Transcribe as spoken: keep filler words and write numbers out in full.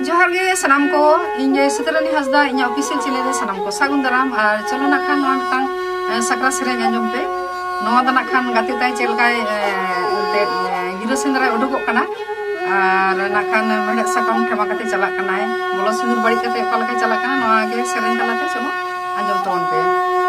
ᱡᱚᱦᱟᱨ ᱜᱮ ᱥᱟᱱᱟᱢ ᱠᱚ, ᱤᱧ ᱜᱮ ᱥᱤᱛᱟᱹᱨᱟᱱᱤ ᱦᱟᱸᱥᱫᱟ, ᱤᱧᱟᱹᱜ ᱚᱯᱷᱤᱥᱤᱭᱟᱞ ᱪᱮᱱᱮᱞ ᱨᱮ ᱥᱟᱱᱟᱢ ᱠᱚ ᱥᱟᱹᱜᱩᱱ ᱫᱟᱨᱟᱢ᱾ ᱟᱨ ᱪᱚᱞᱚ ᱱᱟᱜ ᱠᱷᱟᱱ ᱱᱚᱣᱟ ᱢᱤᱫᱴᱟᱝ ᱮ, ᱥᱟᱠᱨᱟᱛ ᱥᱮᱨᱮᱧ ᱟᱸᱡᱚᱢ ᱯᱮ᱾ ᱱᱚᱣᱟ ᱫᱚ ᱱᱟᱜ ᱠᱷᱟᱱ ᱜᱟᱛᱮ ᱛᱟᱭ ᱪᱮᱫ ᱞᱮᱠᱟᱭ ᱮ, ᱮᱱᱛᱮᱫ, ᱮ, ᱜᱤᱨᱟᱹ ᱥᱮᱸᱫᱽᱨᱟᱭ ᱩᱰᱩᱠᱚᱜ ᱠᱟᱱᱟ, ᱟᱨ ᱱᱟᱜ ᱠᱷᱟᱱ ᱢᱮᱲᱦᱮᱫ ᱥᱟᱠᱟᱢ ᱴᱷᱮᱢᱟ ᱠᱟᱛᱮ ᱪᱟᱞᱟᱜ ᱠᱟᱱᱟᱭ, ᱵᱚᱞᱚ ᱥᱤᱸᱫᱩᱨ ᱵᱟᱹᱲᱤᱡ ᱠᱟᱛᱮ ᱚᱠᱟ ᱞᱮᱠᱟᱭ ᱪᱟᱞᱟᱜ ᱠᱟᱱᱟ, ᱱᱚᱣᱟ ᱜᱮ ᱥᱮᱨᱮᱧ ᱛᱟᱞᱟᱛᱮ ᱪᱚᱞᱚ ᱟᱸᱡᱚᱢ ᱛᱟᱵᱚᱱ ᱯᱮ᱾